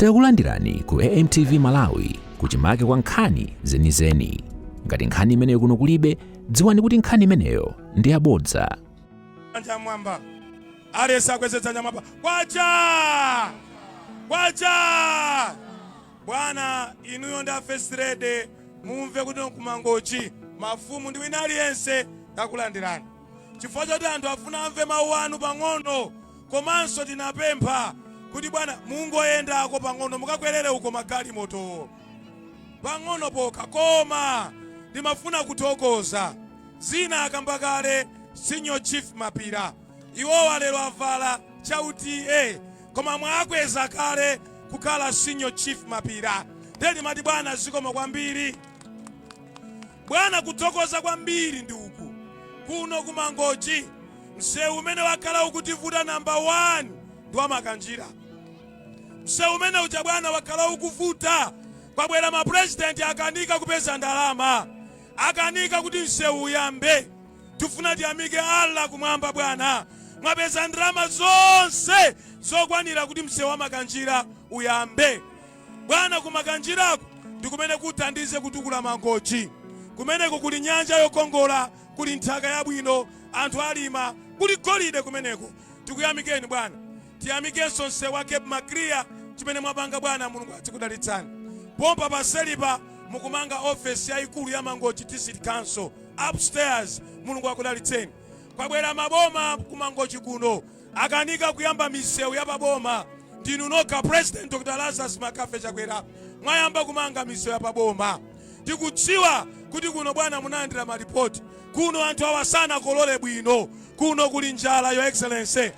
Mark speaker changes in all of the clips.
Speaker 1: Takulandirani ku AMTV Malawi kuchimake kwa nkhani zenizeni. Ngati nkhani imeneyo kuno kulibe, dziwani kuti nkhani imeneyo ndi yabodza.
Speaker 2: Manja mwamba, aliyense akweze dzanja mwamba. Kwacha kwacha! Bwana, inuyo ndi a First Lady, mumve kuti kuMangochi mafumu ndi wina aliyense takulandirani chifukwa choti anthu afuna amve mawu anu pang'ono. Komanso tinapempha kuti bwana mungoyendako pang'ono, mukakwerere uko magalimotowo pang'ono pokha. Koma ndimafuna kuthokoza zina akamba kale Senior Chief Mapira. Iwowa lero avala cha uTA, koma mwakweza kale kukhala Senior Chief Mapira. Ndiye timati bwana, zikomo kwambiri bwana. Kuthokoza kwambiri ndi uku kuno kuMangochi, msewu umene wakhala ukutivuta namba 1 ndi wa Makanjira. Msewu umene uja bwana wakhala ukuvuta, kwabwera mapurezidenti, akanika kupeza ndalama, akanika kuti msewu uyambe. Tifuna tiyamike Allah kumwamba, bwana, mwapeza ndalama zonse zokwanira kuti msewu wa Makanjira uyambe. Bwana, kuMakanjirako ndi kumene kuthandize kutukula Mangochi. Kumeneko kuli nyanja yokongola, kuli nthaka yabwino, anthu alima, kuli golide kumeneko. Tikuyamikeni bwana. Tiyamikenso msewu wa Cape Maclear, chimene mwapanga bwana, Mulungu azikudalitsani. Pompa paselipa mukumanga ofesi yayikulu ya Mangochi District Council upstairs, Mulungu akudalitseni. Kwabwera maboma kuMangochi kuno, akanika kuyamba misewu ya paboma. Ndinu nokha President Dr Lazarus Makafe Chakwera mwayamba kumanga misewu ya paboma. Tikudziwa kuti kuno bwana munalandira malipoti, kuno anthu awa sanakolole bwino, kuno kuli njala. Your Excellency,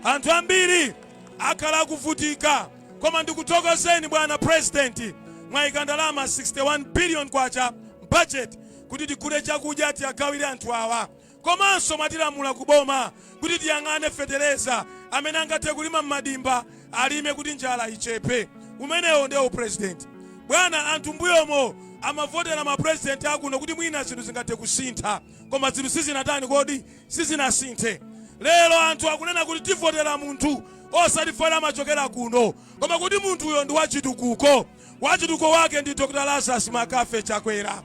Speaker 2: anthu ambiri akhala akuvutika, koma ndikuthokozeni bwana President, mwayika ndalama 61 billion kwacha budget kuti tigule chakudya tiyagawire anthu awa. Komanso mwatilamula kuboma kuti tiyang'ane fetereza, amene angathe kulima m'madimba alime kuti njala ichepe. Umenewo ndiye upresident bwana. Anthu mbuyomo amavotera mapresident akuno kuti mwina zinthu zingathe kusintha, koma zinthu sizinatani kodi? Sizinasinthe. Lero anthu akunena kuti tivotera munthu osati fana amachokera kuno, koma kuti munthuyo ndi wachitukuko. Wachitukuko wake ndi Dr Lazarus Makafe Chakwera.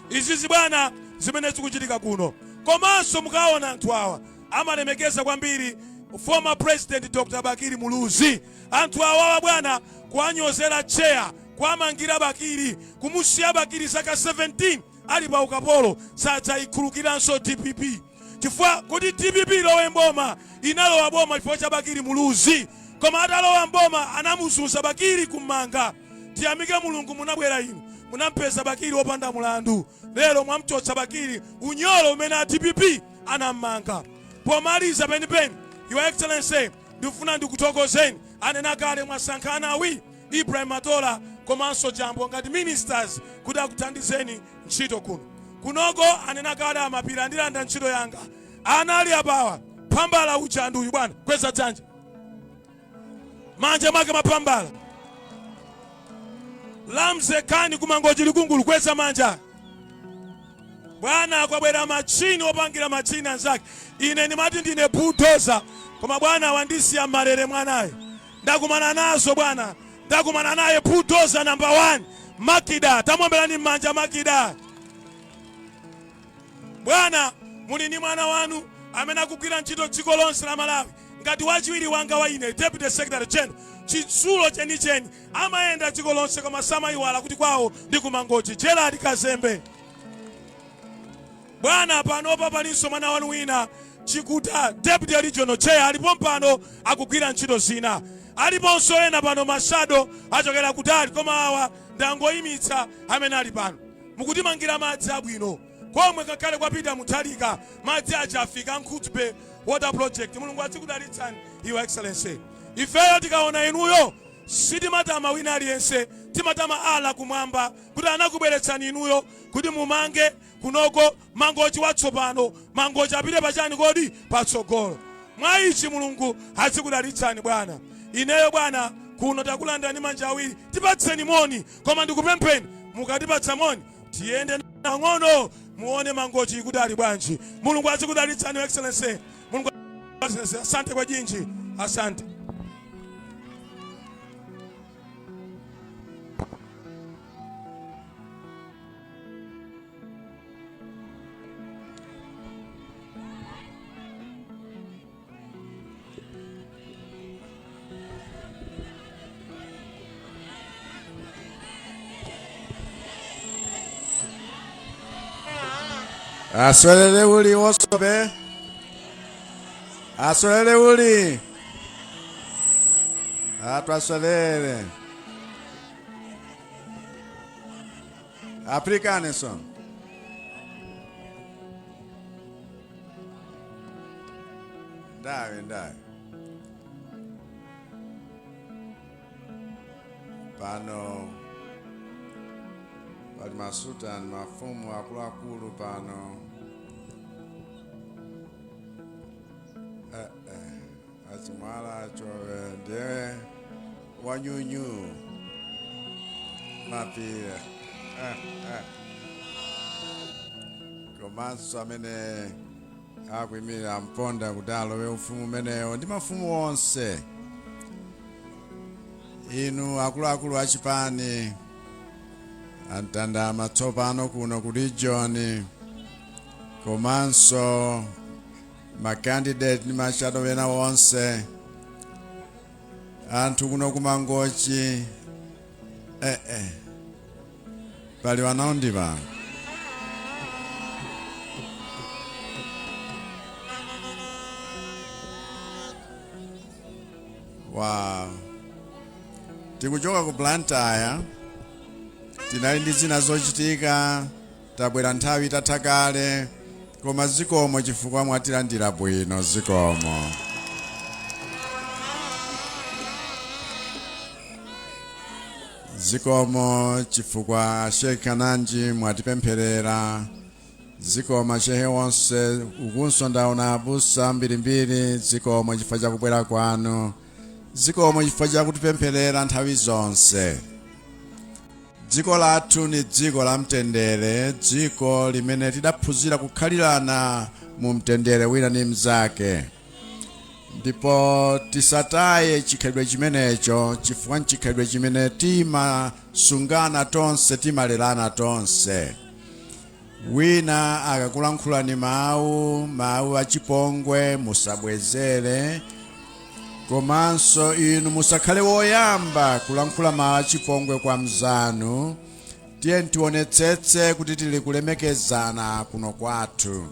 Speaker 2: Izizi bwana zimene zikuchitika kuno. Komanso mukaona anthu awa amalemekeza kwambiri former President Dr Bakili Muluzi. Anthu awawa bwana, kuwanyozera chair, kuwamangira Bakili, kumusiya Bakili zaka 17 ali pa ukapolo, sadzayikhulukiranso DPP, chifukwa kuti DPP ilowe mboma, inalowa boma chifukwa cha Bakili Muluzi. Koma atalowa mboma anamuzunza Bakili, kumanga. Tiyamike Mulungu, munabwera inu, munampeza Bakili wopanda mulandu. Lero mwamchotsa Bakili unyolo umene a DPP anammanga. Pomaliza penipeni, Your Excellency, ndikufuna ndikuthokozeni. Anena kale, mwasankha ana awiri, Ibrahim Matola komanso Jambo, ngati ministers kuti akuthandizeni ntchito kuno. Kunoko anena kale amapira, andilanda ntchito yanga. Ana ali apawa, phambala uja ndi uyu bwana, kweza dzanja, manja mwake mapambala. Lamze Kani kuMangochi Likungulu, kweza manja bwana. Kwabwera machini opangira machini anzake. Ine ndimati ndine bulldozer, koma bwana wandisiya malere mwanayo. Ndakumana nazo bwana, ndakumana naye bulldozer number 1, Makida. Tamwomberani m'manja Makida. Bwana, muli ndi mwana wanu amene akugwira ntchito dziko lonse la Malawi ngati wachiwiri wanga wa ine, deputy secretary general, chitsulo chenicheni, amayenda dziko lonse koma samayiwala kuti kwawo ndi kuMangochi, Gerard Kazembe. Bwana, panopa palinso mwana wanu wina, Chikuta, deputy regional chair, alipo pano akugwira ntchito zina. Aliponso ena pano, ma shadow achokera kutali, koma awa ndangoyimitsa amene ali pano. Mukutimangira madzi abwino komwe ngakhale kwapita Mutharika, madzi aja afika, Nkhutbe Water Project. Mulungu azikudalitsani, Your Excellency. Ifeyo tikaona inuyo sitimatama wina aliyense, timatama Allah kumwamba kuti anakubweretsani inuyo kuti mumange kunoko Mangochi watsopano. Mangochi apite pachani kodi? Patsogolo. Mwa ichi Mulungu azikudalitsani bwana. Ineyo bwana, kuno takulandani manja awiri. Tipatseni moni, koma ndikupempheni, mukatipatsa moni tiyende pang'ono muone Mangochi kuti ali bwanji. Mulungu azikudalitsani, Your Excellency. Mulungu Excellency, asante kwa jinji, asante.
Speaker 3: Aswelele uli wosobe. Aswelele uli. Atwaswelele. Afrikaneso. Ndawe ndawe. Pano pali masultan, mafumu akuluakulu pano. Achimwala chove ndiye wanyunyu mapira komanso amene akuimira Mponda kuti alowe ufumu umenewo ndi mafumu onse. Inu akuluakulu achipani antandama tsopano kuno ku region, komanso macandidate ndi mashadow ena onse, anthu kuno kumangochi, pali wanaundi pano. Wow, tikuchoka ku Blantyre, tinali ndi zina zochitika, tabwera nthawi itatha kale, koma zikomo chifukwa mwatilandira bwino. Zikomo, zikomo chifukwa Sheikh Kananji mwatipempherera. Zikomo shehe wonse, ukunso ndaona abusa mbirimbiri. Zikomo chifukwa chakubwera kwanu, zikomo chifukwa chakutipempherera nthawi zonse. Dziko lathu ni dziko la mtendere, dziko limene tidaphunzira kukhalirana mu mtendere wina ndi mnzake, ndipo tisataye chikhalidwe chimenecho, chifukwa nchikhalidwe chimene timasungana tonse, timalerana tonse. Wina akakulankhulani mawu achipongwe, musabwezere, komanso inu musakhale woyamba kulankhula mawu achipongwe kwa mzanu. Tiye tionetsetse kuti tili kulemekezana kuno kwathu,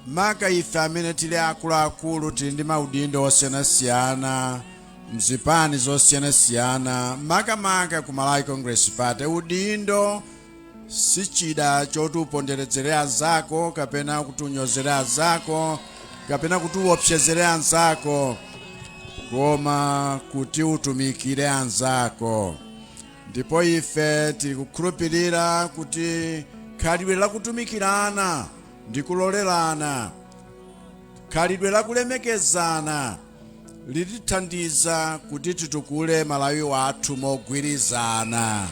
Speaker 3: maka ife amene tili akuluakulu, tili ndi maudindo osiyanasiyana mzipani zosiyanasiyana, makamaka ku Malawi Congress Party. Udindo si chida choti uponderezere anzako, kapena kuti unyozere anzako, kapena kuti uopsezere anzako, koma kuti utumikire anzako. Ndipo ife tili kukhulupirira kuti khalidwe lakutumikirana ndi kulolerana, khalidwe lakulemekezana, litithandiza kuti titukule Malawi wathu mogwirizana.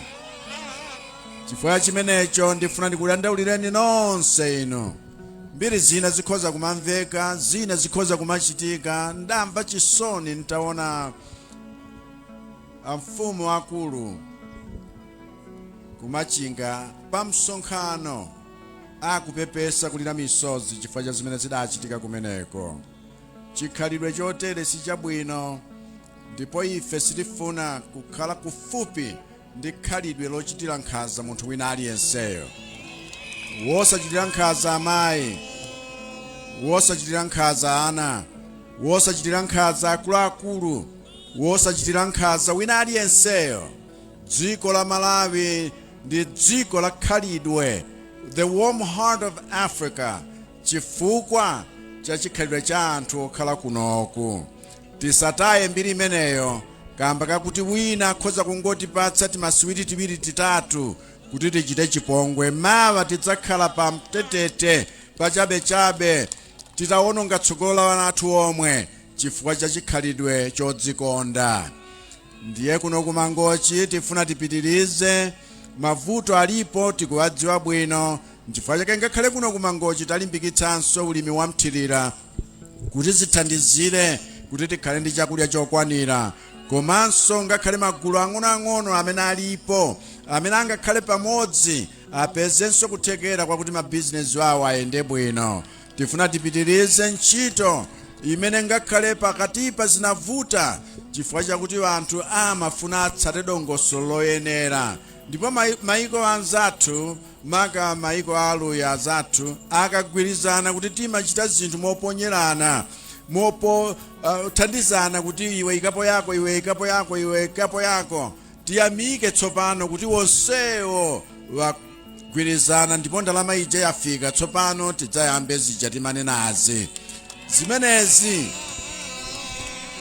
Speaker 3: Chifukwa chimenecho ndifuna ndikudandaulireni nonse inu. Mbiri zina zikhoza kumamveka, zina zikhoza kumachitika. Ndamva chisoni ntaona amfumu akulu kumachinga pa msonkhano akupepesa, kulira misozi chifukwa cha zimene zidachitika kumeneko. Chikhalidwe chotere si chabwino, ndipo ife sitifuna kukhala kufupi ndi khalidwe lochitira nkhanza munthu wina aliyenseyo, wosachitira nkhanza amayi, wosachitira nkhanza ana, wosachitira nkhanza akuluakulu, wosachitira nkhanza wina aliyenseyo. Dziko la Malawi ndi dziko la khalidwe, the warm heart of Africa, chifukwa cha chikhalidwe cha anthu okhala kunoku. Tisataye mbiri imeneyo kamba kakuti wina akhoza kungotipatsa timasiwiti tiwiri titatu kuti tichite chipongwe. Mawa tidzakhala pa mtetete pachabechabe, titawononga tsogolo la ana athu omwe chifukwa cha chikhalidwe chodzikonda. Ndiye kuno kumangochi tifuna tipitirize. Mavuto alipo, tikuwadziwa bwino. Nchifukwa chake ngakhale kuno kumangochi talimbikitsanso ulimi wa mthirira kuti zithandizire kuti tikhale ndi chakudya chokwanira, komanso ngakhale magulu ang'onoang'ono amene alipo amene angakhale pamodzi apezenso kuthekera kwakuti mabizinesi awo ayende bwino. Tifuna tipitirize ntchito imene ngakhale pakatipa zinavuta chifukwa chakuti anthu amafuna atsate dongosolo loyenera. Ndipo maiko anzathu, maka maiko a Aluya azathu, akagwirizana kuti timachita zinthu moponyerana, mopo thandizana kuti iwe ikapo yako, iwe ikapo yako, iwe ikapo yako. Tiyamike tsopano kuti wonsewo wagwirizana ndipo ndalama ija yafika. Tsopano tidzayambe zija timanenazi. Zimenezi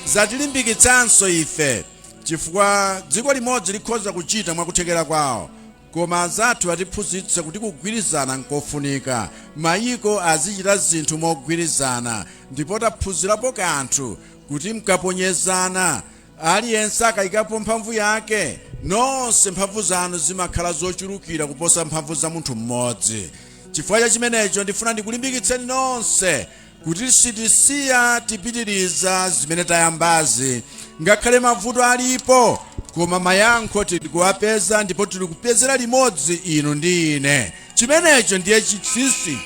Speaker 3: zatilimbikitsanso ife, chifukwa dziko limodzi likhoza kuchita mwakuthekera kwawo, koma anzathu atiphunzitsa kuti kugwirizana nkofunika, mayiko azichita zinthu mogwirizana. Ndipo taphunzirapo kanthu kuti mkaponyezana, aliyense akayikapo mphamvu yake, nonse mphamvu zanu zimakhala zochulukira kuposa mphamvu za munthu mmodzi. Chifukwa cha chimenecho ndifuna ndikulimbikitseni nonse kuti sitisiya, tipitiriza zimene tayambazi. Ngakhale mavuto alipo, koma mayankho tili kuwapeza ndipo tili kupezera limodzi inu ndi ine. Chimenecho ndiye chinsinsi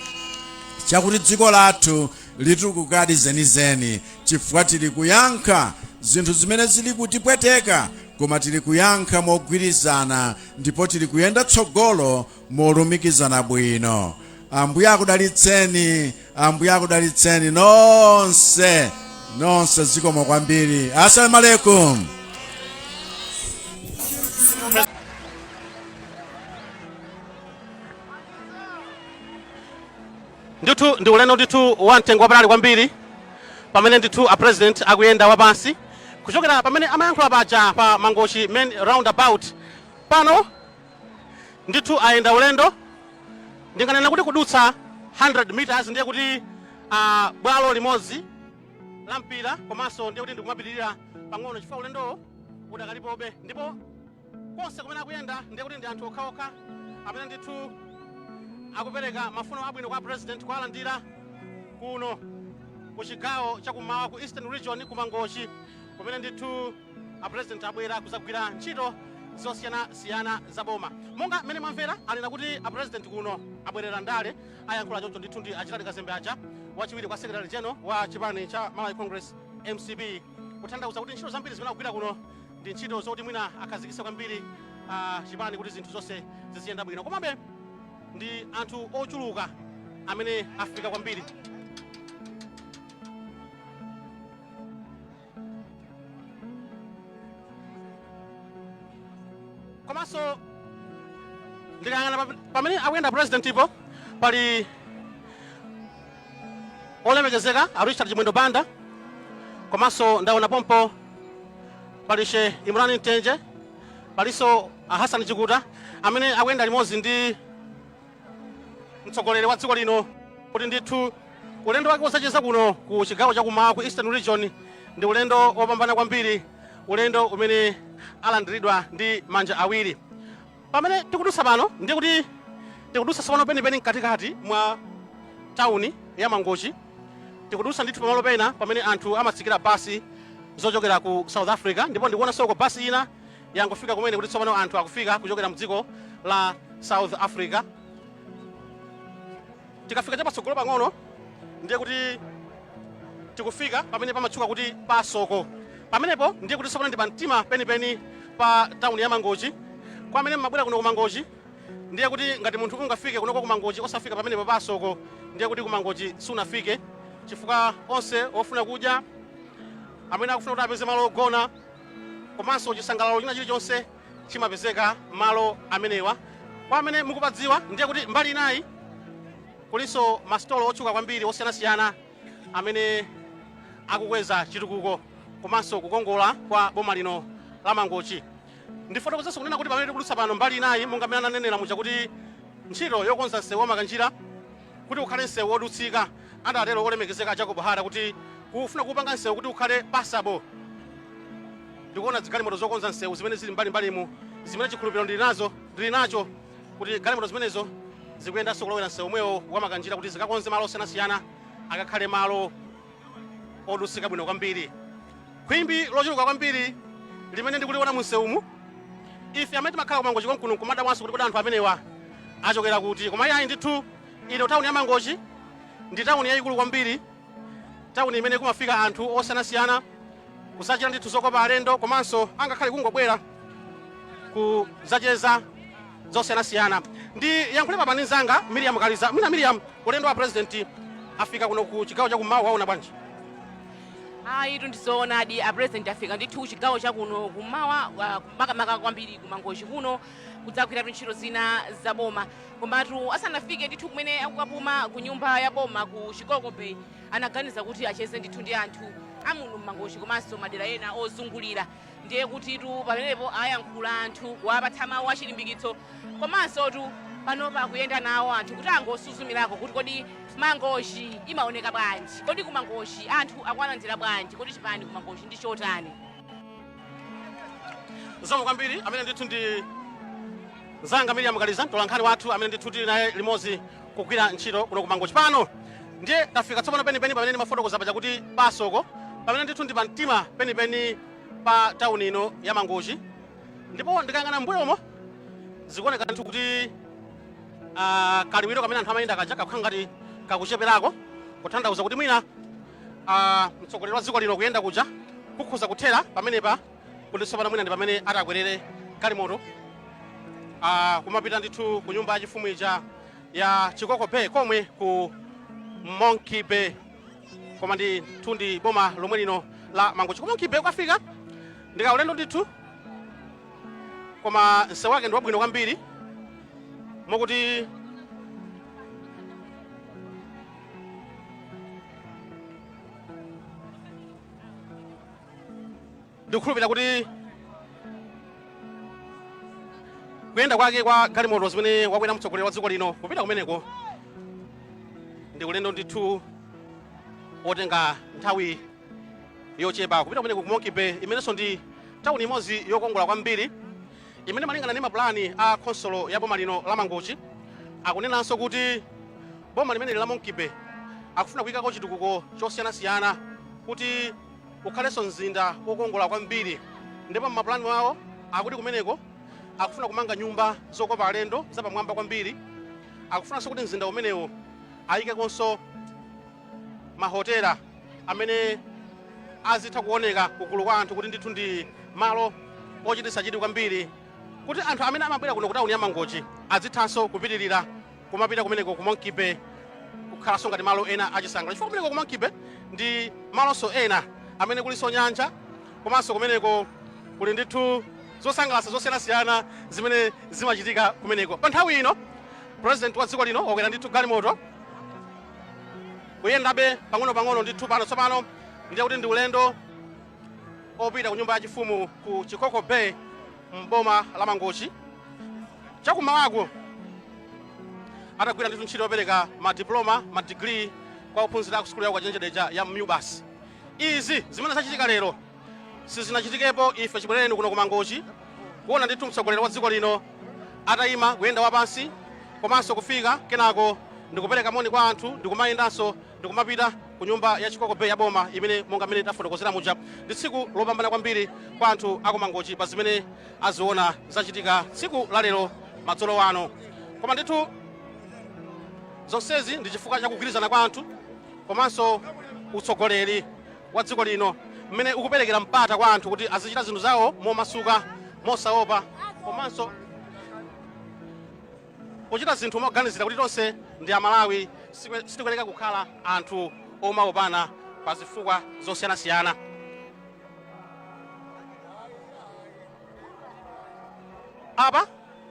Speaker 3: chakuti dziko lathu litukukadi zenizeni, chifukwa tili kuyankha zinthu zimene zili kutipweteka, koma tili kuyankha mogwirizana ndipo tili kuyenda tsogolo molumikizana bwino. Ambuye akudalitseni, Ambuye akudalitseni nonse, nonse. Zikomo kwambiri. Assalamu alaikum.
Speaker 4: Ndithu ndi ulendo ndithu wa mtengo wapatali kwambiri pamene ndithu a President akuyenda wapansi kuchokera pamene amayankhula paja pa Mangochi main roundabout. Pano ndithu ayenda ulendo, ndinganena kuti kudutsa 100 meters, ndiye kuti bwalo limodzi la mpira, komanso ndiye kuti ndikumapitirira pang'ono chifukwa ulendowo udakalipobe. Ndipo konse kumene akuyenda ndiye kuti ndi anthu okhaokha amene ndithu akupereka mafuno abwino kwa President, kuwalandira kuno ku chigawo chakummawa, ku Eastern Region, ku Mangochi, kumene ndithu a President abwera kuzagwira ntchito zosiyanasiyana za boma. Monga mmene mwamvera, anena kuti a President kuno abwerera ndale. Ayankhula choncho ndithu ndi Achitali Kazembe aja, wachiwiri kwa Secretary General wa chipani cha Malawi Congress, MCP, kutanthauza kuti ntchito zambiri zimene akugwira kuno ndi ntchito zokuti mwina akhazikitse kwambiri chipani kuti zinthu zonse ziziyenda bwino. Komabe ndi anthu ochuluka amene afika kwambiri. Komanso ndikayang'ana pamene akuyenda President ipo pali olemekezeka a Richard Chimwendo Banda, komanso ndaona pompo pali Sheikh Imran Mtenje, palinso a Hassan Chikuta amene akuyenda limodzi ndi mtsogoleri wa dziko lino, kuti ndithu ulendo wake wosacheza kuno ku chigawo chakummawa, ku Eastern Region, ndi ulendo wopambana kwambiri, ulendo umene alandiridwa ndi manja awiri. Pamene tikudutsa pano, ndiye kuti tikudutsa tsopano penipeni mkatikati mwa tawuni ya Mangochi. Tikudutsa ndithu pamalo pena pamene anthu amatsikira basi zochokera ku South Africa, ndipo ndikuonanso uko basi ina yangofika kumene, kuti tsopano anthu akufika kuchokera mdziko la South Africa. Tikafika chapatsogolo pang'ono, ndiye kuti tikufika pamene pamatchuka kuti Pasoko. Pamenepo ndiye kuti tsopano ndi pamtima penipeni pa tawuni ya Mangochi. Kwa amene mmabwera kuno ku Mangochi, ndiye kuti ngati munthu ungafike kunoko ku Mangochi osafika pamenepo Pasoko, ndiye kuti ku Mangochi sunafike, chifukwa onse ofuna kudya, amene akufuna kuti apeze malo ogona, komanso chisangalalo china chilichonse chimapezeka malo amenewa. Kwa amene mukupadziwa, ndiye kuti mbali inayi kulinso masitolo otchuka kwambiri osiyanasiyana amene akukweza chitukuko komanso kukongola kwa boma lino la Mangochi. Ndifotokozenso kunena kuti pamene tikudutsa pano mbali inayi, monga mmene ananenera muja kuti ntchito yokonza msewu wa Makanjira kuti ukhale msewu wodutsika, adatero olemekezeka Jacob Hara kuti kufuna kupanga msewu kuti ukhale passable. Ndikuona zigalimoto zokonza msewu zimene zili mbalimbalimu, zimene chikhulupiriro ndili nacho kuti galimoto zimenezo zikuyendanso kulowera msewu omwewo wa Makanjira kuti zikakonze malo osiyanasiyana akakhale malo odutsika bwino kwambiri. Khwimbi lochuluka kwambiri limene ndikuliona mu msewumu, ife amene timakhala ku Mangochi konkuno nkumadabwanso kuti kodi anthu amenewa achokera kuti? Koma iyayi ndithu, ino tawuni ya Mangochi ndi tawuni yayikulu kwambiri, tawuni imene kumafika anthu osiyanasiyana kusachita ndithu zokopa alendo, komanso angakhale kungobwera kuzacheza. zosiyanasiyana. Ndiyankhule papa ndi mnzanga Miriam Kaliza. Mwina Miriam, ulendo wa president afika kuno ku chigawo chakummawa waona bwanji?
Speaker 5: Ayi, ndizoonadi, a president afika ndithu chigawo chakuno kummawa, makamaka kwambiri kuMangochi kuno kudzagwiratu ntchito zina za boma. Komatu asanafike ndithu kumene akukapuma ku nyumba ya boma ku Chikoko Bay, anaganiza kuti acheze ndithu ndi anthu amuno mMangochi komanso madera ena ozungulira. Ndiye kutitu pamenepo ayankhula anthu, kuwapatsa mawu achilimbikitso, komanso tu panopa akuyenda nawo anthu kuti angosuzumirako kuti kodi Mangochi imaoneka bwanji, kodi ku Mangochi anthu akuwalandira bwanji, kodi chipani ku Mangochi ndi chotani.
Speaker 4: Zikomo kwambiri. Amene ndithu ndi mnzanga Miriam Kaliza, mtolankhani wathu amene ndithu tili naye limodzi kugwira ntchito kuno ku Mangochi. Pano ndiye tafika tsopano penipeni pamene ndimafotokoza paja kuti pasoko, pamene ndithu ndi pamtima penipeni pa tawuni ino ya Mangochi. Ndipo ndikayang'ana mbuyomo, zikuoneka ndithu kuti kaliwiro kamene anthu amayenda kaja kakukhala ngati kakucheperako, kutanthauza kuti mwina mtsogoleri wa dziko lino kuyenda kuja kukhoza kuthera pamenepa, kuti tsopano mwina ndi pamene atakwerere galimoto kumapita ndithu ku nyumba yachifumu ija ya Chikoko Bay komwe ku Monkey Bay, koma ndithu ndi boma lomwe lino la Mangochi. Ku Monkey Bay kukafika ndikaulendo ndithu, koma msewu wake ndi wabwino kwambiri, mokuti ndikukhulupirira kuti kuyenda kwake kwa galimoto zimene wakwera mtsogoleri wa dziko lino kupita kumeneko ndi ulendo ndithu wotenga nthawi yochepa kupita kumeneko ku Monkey Bay, imenenso ndi tawuni imodzi yokongola kwambiri, imene malingana ndi mapulani a khonsolo ya boma lino la Mangochi, akunenanso kuti boma limeneli la Monkey Bay akufuna kuyikako chitukuko chosiyanasiyana kuti ukhalenso mzinda wokongola kwambiri. Ndipo mmapulani awo akuti kumeneko akufuna kumanga nyumba zokopa alendo zapamwamba kwambiri. Akufunanso kuti mzinda umenewo ayikekonso mahotela amene azitha kuoneka kugulu kwa anthu kuti ndithu ndi malo ochititsa chidwi kwambiri, kuti anthu amene amabwera kuno ku tawuni ya Mangochi azithanso kupitirira kumapita kumeneko ku Monkey Bay, kukhalanso ngati malo ena achisangalalo, chifukwa kumeneko ku Monkey Bay ndi malonso ena amene kulinso nyanja, komanso kumeneko kuli ndithu zosangalatsa zosiyanasiyana zimene zimachitika kumeneko. Pa nthawi ino president wa dziko lino wakwera ndithu galimoto, kuyendabe pang'ono-pang'ono ndithu. Pano tsopano ndiye kuti ndi ulendo opita ku nyumba yachifumu ku Chikoko Bay mboma la Mangochi, chakumawako atagwira ndithu ntchito yopereka madiploma, madigiri kwa ophunzira ku sukulu ya ukachenjedeja ya MUBAS. Izi zimene zachitika lero sizinachitikepo ife chibwerereni kuno ku Mangochi, kuona ndithu mtsogoleri wa dziko lino atayima kuyenda wapansi, komanso kufika kenako ndikupereka moni kwa anthu, ndikumayendanso ndikumapita ku nyumba ya Chikoko Bay ya boma, imene monga mmene tafotokozera muja ndi tsiku lopambana kwambiri kwa anthu aku Mangochi pa zimene aziona zachitika tsiku la lero madzulo ano. Koma ndithu zonsezi ndi chifukwa chakugwirizana kwa anthu komanso utsogoleri wa dziko lino mmene ukuperekera mpata kwa anthu kuti azichita zinthu zawo momasuka, mosaopa, komanso kuchita zinthu moganizira kuti tonse ndi Amalawi, sitikuyeneka kukhala anthu omaopana pa zifukwa zosiyanasiyana. Apa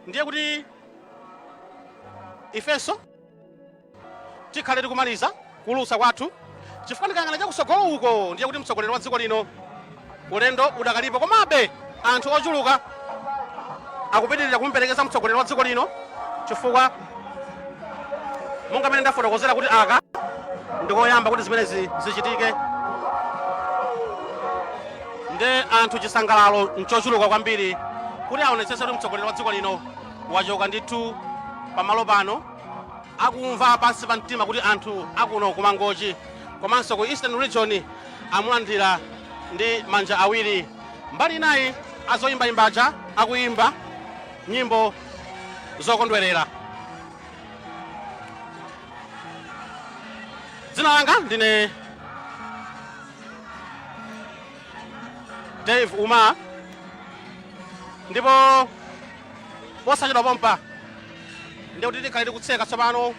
Speaker 4: ndiye kuti ifenso tikhale tikumaliza kuulutsa kwathu, chifukwa ndikayang'ana chakusogolo uko ndiye kuti mtsogoleri wa dziko lino ulendo udakalipo, komabe anthu ochuluka akupitirira kumuperekeza mtsogoleri wa dziko lino, chifukwa monga mmene ndafotokozera kuti aka ndikoyamba kuti zimenezi zichitike, nde anthu chisangalalo nchochuluka kwambiri kuti aonetsetse kuti mtsogoleri wa dziko lino wachoka ndithu pamalo pano akumva pansi pa mtima kuti anthu akuno ku Mangochi komanso ku Eastern Region amulandira ndi manja awiri. Mbali inayi azoyimbayimbaja akuyimba nyimbo zokondwerera. Dzina langa ndine Dave Uma, ndipo posachedwa pompa Ndiye kuti tikhale tikutseka tsopano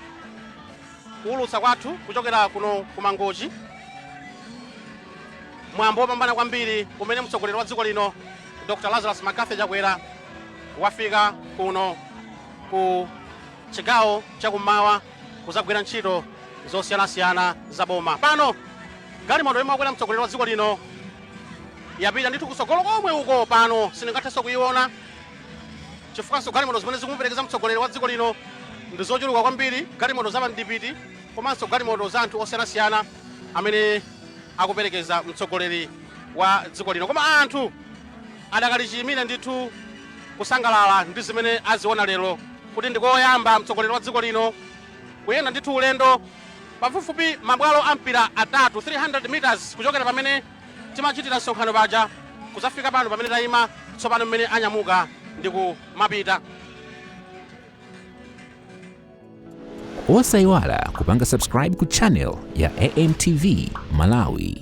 Speaker 4: kuwulutsa kwathu kuchokera kuno ku Mangochi, mwambo wopambana kwambiri umene mtsogoleri wa dziko lino Dr Lazarus McCarthy Chakwera wafika kuno ku chigawo chakummawa kuzagwira ntchito zosiyanasiyana za boma. Pano galimoto yomwe wakwera mtsogoleri wa dziko lino yapita ndithu kutsogolo komwe uko. Pano sindingathenso kuiona chifukwanso galimoto zimene zikumuperekeza mtsogoleri wa dziko lino ndi zochuluka kwambiri, galimoto za pamdipiti komanso galimoto za anthu osiyanasiyana amene akuperekeza mtsogoleri wa dziko lino. Koma anthu adakali chiyimire ndithu kusangalala ndi zimene aziona lero, kuti ndikoyamba mtsogoleri wa dziko lino kuyenda ndithu ulendo pafupifupi mabwalo a mpira atatu, 300 meters, kuchokera pamene timachitira msonkhano paja kuzafika pano pamene tayima tsopano mmene anyamuka ndi kumapita.
Speaker 1: Osayiwala kupanga subscribe ku channel ya AMTV Malawi.